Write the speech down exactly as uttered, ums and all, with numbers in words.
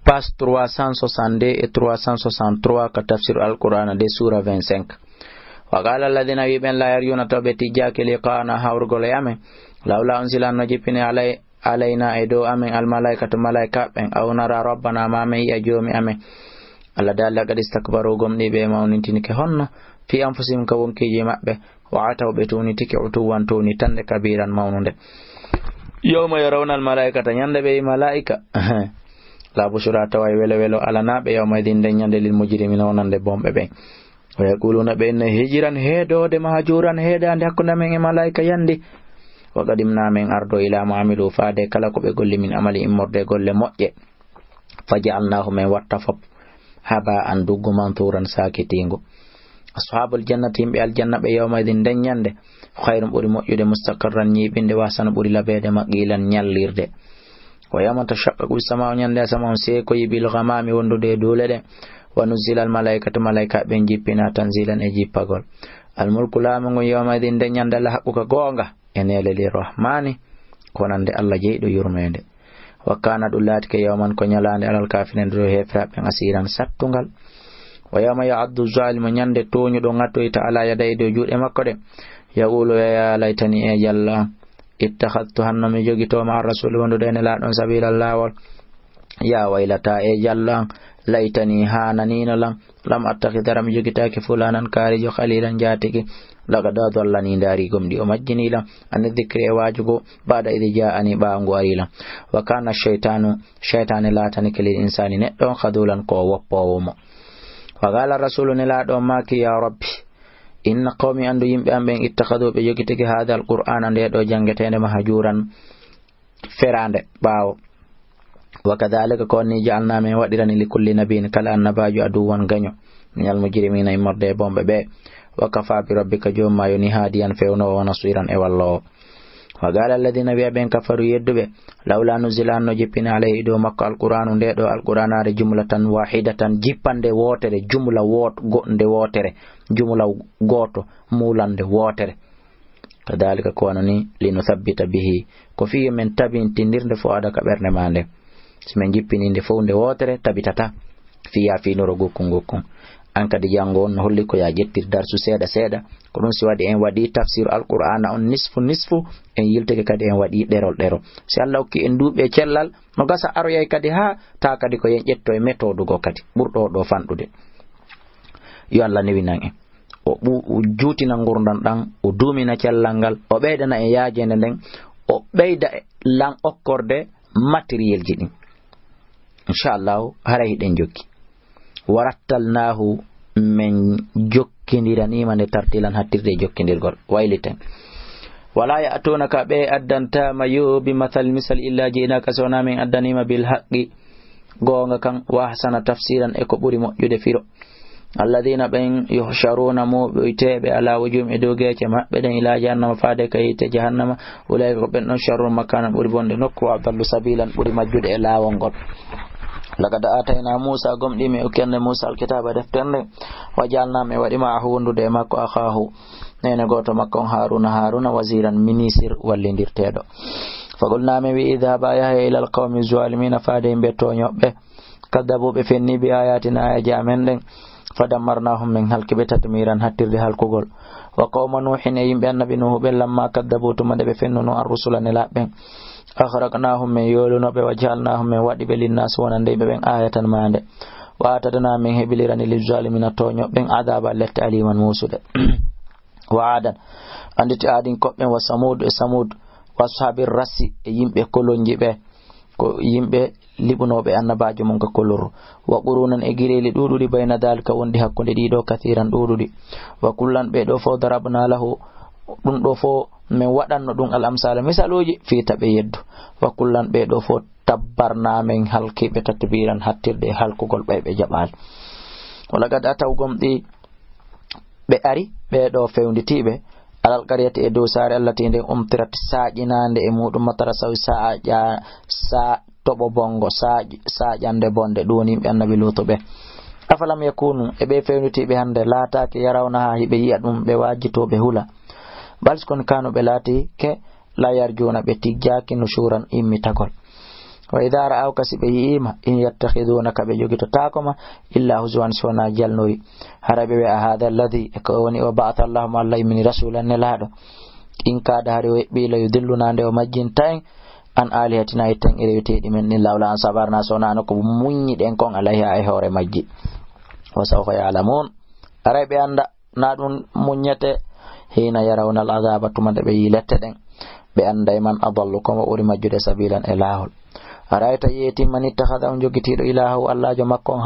Page trois cent soixante-deux et trois cent soixante-trois ka tafsir Alqur'aana de suura vingt-cinq. Wa qaala alladhiina, wi'i ɓen, laa yarjuuna, taw ɓe tijjaaki, liqaa'anaa, hawrugol e amen, lawlaa unzila, no jippinee alay-, alaynaa, e dow amen, almalaa'ikatu, malaa'ikaaɓe ɓen, aw naraa rabbanaa, maa men yi'a Joomi amen. Alla daali, laqad istakbaruu, gomɗii ɓe mawnintinike, honno, fii anfusihim, ka wonkiiji maɓɓe, wa ataw, ɓe tuunitike, utuwwan, tuunitannde, kabiiran, mawnunde. Yawma yarawna al-malaa'ikata, ɲande ɓe yi'i malaa'ika. Laa bushraa, taway welo welo alanaa ɓe, yawma idin, nden ɲande, lil mujrimiina, wonande bonɓe ɓen. Wa yaquluuna, ɓe inna, hijran, heedoode, mahjuuran, heedaande hakkunde amen e malaa'ika yandi. Wa qadimnaa, men ardo, ilaa maa amiluu, faade kala ko ɓe golli, min amalin, immorde e golle moƴƴe. Fa ja'alnaahu, men watta fop, habaa'an, duggu, mansuuran, saakitiingu. Ashaabul jannati, yimɓe aljanna ɓe, yawma idin, nden ɲande, khayrun, ɓuri moƴƴude, mustaqarran, ɲiiɓinde, wa ahsanu, ɓuri labeede, maqiilan, ɲallirde. Wa yawma tashaqqaqu as-samaa'u, ɲande asama on seekoyi, bil ghamaami, wondude e duule ɗen. Wa nuzzila al-malaa'ikatu, malaa'ikaaɓe ɓen jippinaa, tanziilan, e jippagol. Al mulku, laamu ngun, yawma idin, nden ɲande, al haqqu, ka goonga. E neele lirrahmaani, ko wonande Alla jeyɗo yurmeende. Wa kaana, ɗum laatike, yawman, ko ɲalaande, alal kaafiriina, dow heeferaaɓe ɓen, asiiran, sattungal. Wa yawma ya'addu zaalimu, ɲande tooɲuɗo ŋattoyta, alaa yadayhi, dow juuɗe makko ɗen. Yaquulu, yaa laytanii, e jalla an, ittakhadtu, hanno mi jogitoo, ma'a rasuuli, wondude e Nelaaɗo on, sabiilan, laawol. Yaa waylataa, e jalla an, laytanii, haananiino lan, lam attakhid, hara mi jogitaake, fulaanan, kaarijo, khaliilan, njaatigi, laqad adallanii, ndaarii gomɗii, o majjinii lan, ani dikri, e waajugo, ba'da idh jaa'anii, ɓaawo ngu arii lan. Wa kaana shaytaanu, shaytaane laatanike, lil insaani, neɗɗo on, khaduulan, ko o woppoowo mo. Wa qaala rasuulu, Nelaaɗo on maaki, yaa Rabbi, inna qawmi, anndu yimɓe an ɓen, ittakhaduu, ɓe jogitike, haadha al-qur'aana, ndee ɗoo janngeteende, mahjuuran, feraande ɓaawo. Wa kadhalika, ko nii, ja'alnaa, men waɗirani, li kulli nabiyyin, kala annabaajo, aduwwan, gaɲo, minal mujrimiina, immorde e bonɓe ɓe. Wa kafaa bi rabbika, Joomi maa yonii, haadiyan, fewnoowo, wa nasiiran, e walloowo. Wa qaala alladhiina, wi'a ɓen, kafaruu, yedduɓe, lawlaa nuzzila, an no jippinee, alayhi, dow makko, alqur'aanu, ndee ɗoo alqur'aanaare, jumlatan waahidatan, jippande wootere, jumla woot-, go-, nde wootere, jumla gooto, muulannde wootere. Kadhalika, ko wano nii, linuthabbita bihi, ko fii yo men tabintindir nde, fu'aadaka, ɓernde maa nden. Si men jippinii nde fow nde wootere, tabitataa, fii yaa fii nuro gukkun gukkun. An kadi janngo on no holli ko yaa ƴettir darsu seeɗa seeɗa. Ko ɗun si waɗi en waɗii tafsiru Alqur'aana on nisfu nisfu, en yiltike kadi en waɗii ɗerol ɗerol. Si Alla okki en duuɓi e cellal, no gasa aroyay kadi haa taa kadi ko yen ƴetto e metoodu goo kadi, ɓurɗo oo ɗoo fanɗude. Yo Alla newinan en. O ɓu-, o juutina ngurndan ɗan, o duumina cellal ngal, o ɓeydana en yaajeende nden, o ɓeyda lan okkorde materiel ji ɗin. Inchallahu, haray hiɗen jokki. Warattalnaahu, men jokkindiraniima nde tartiilan hattirde e jokkindirgol. Wayliten. Walaa ya'tuunaka, ɓe addantaama yo bi mathal misal illa ji'naaka, so wonaa men addaniima bil haqqi, goonga kan, wa ahsana tafsiran, e ko ɓuri moƴƴude firo. Alladhiina, ɓen, yuhsharuuna, mooɓoyteeɓe, alaa wujuuhim, e dow geece maɓɓe ɗen, ilaa jahannama, faade ka yiite jahannama, ulaa'ika, ko ɓen ɗon, sharrun makaanan, ɓuri bonde nokku, wa adallu sabiilan, ɓuri majjude e laawol ngol. Laqad aataynaa Muusaa, gomɗii men okki Annabi Muusaa alkitaaba, deftere nden, wa ja'alnaa, men waɗi, ma'ahu, wondude e makko, akhaahu, neene gooto makko on, Haaruuna, Haaruuna, waziiran, ministre wallindirteeɗo. Fa qulnaa, men wi'i, idhabaa, yahee, ilal qawmi zaalimiina, faade yimɓe tooɲooɓe. Kaddabu, ɓe fenni, bi aayaatinaa, aayaaji amen ɗen. Fa dammarnaahum, men halki ɓe, tadmiiran, hattirde halkugol. Wa qawma Nuuhin, e yimɓe Annabi Nuuhu ɓen, lammaa kaddabu, tuma nde ɓe fennunoo, ar-rusula, nelaaɓe ɓen. Aghraqnaahum, men yooluno ɓe, wa ja'alnaahum, men waɗi ɓe, linnaasi, wonande yimɓe ɓen, aayatan, maande. Wa a'tadnaa, men hebilirani, lizzaalimiina, tooɲooɓe ɓen, adaaban, lette, aliiman, muusuɗe. Wa Aadan, annditi Aadinkoɓe ɓen, wa Samuud, e Samuud, wa ashaabi rassi, e yimɓe kolonji ɓe, ko yimɓe liɓunooɓe annabaajo mun ka kolorru. Wa quruunan, e gireeli ɗuuɗuɗi, bayna daalika, wonɗi hakkunde ɗii ɗoo, kasiiran, ɗuuɗuɗi. Wa kullan, ɓee ɗoo fow, darabnaa lahu, ɗun ɗoo fow, men waɗanno ɗun, al amsaala, misaluuji, fii ta ɓe yeddu. Wa kullan, ɓee ɗoo fow, tabbarnaa, men halki ɓe, tatbiiran, hattirde e halkugol ɓay ɓe jaɓaali. Wa laqad ataw, gomɗii, ɓe ari, ɓee ɗoo fewnditiiɓe, alal qaryati, e dow saare, allatii, nden, umtirat, saaƴinaande e muuɗum, matara sawi, saaƴa-, sa-, toɓo bonngo, saaƴ-, saaƴannde bonde, ɗum woni yimɓe Annabi Luutu ɓe. Afalam yakunu, e ɓee fewnditiiɓe hannde, laataake, yarawnahaa, hiɓe yi'a ɗum, ɓe waajitoo, ɓe hula. Bal, si kon kaanu, ɓe laati ke, laa yarjuuna, ɓe tijjaaki, nushuuran, immitagol. وإذا رأوك si ɓe yi'ii ma, إن يتخذونك ɓe jogitotaako ma, إلا هزوا si wonaa jalnori. Hara ɓe wi'a هذا الذي e ko woni o بعث الله mo Allah immini رسولا nelaaɗo. إن كاد hari o eɓɓii ليضلنا nde o majjinta en, عن آلهتنا e tan e reweteeɗi men ɗin لولا أن صبرنا si wonaa no ko muññiɗen kon عليها e hoore majji. وسوف يعلمون. Aray ɓe annda, na ɗun muññete, حين يرون العذاب tuma nde ɓe yi'i lette ɗen. Ɓe annday من أضل ko mo ɓuri majjude سبيلا e laawol. أرأيت yeetii من اتخذ on jogitiiɗo إلهه Allaajo makko on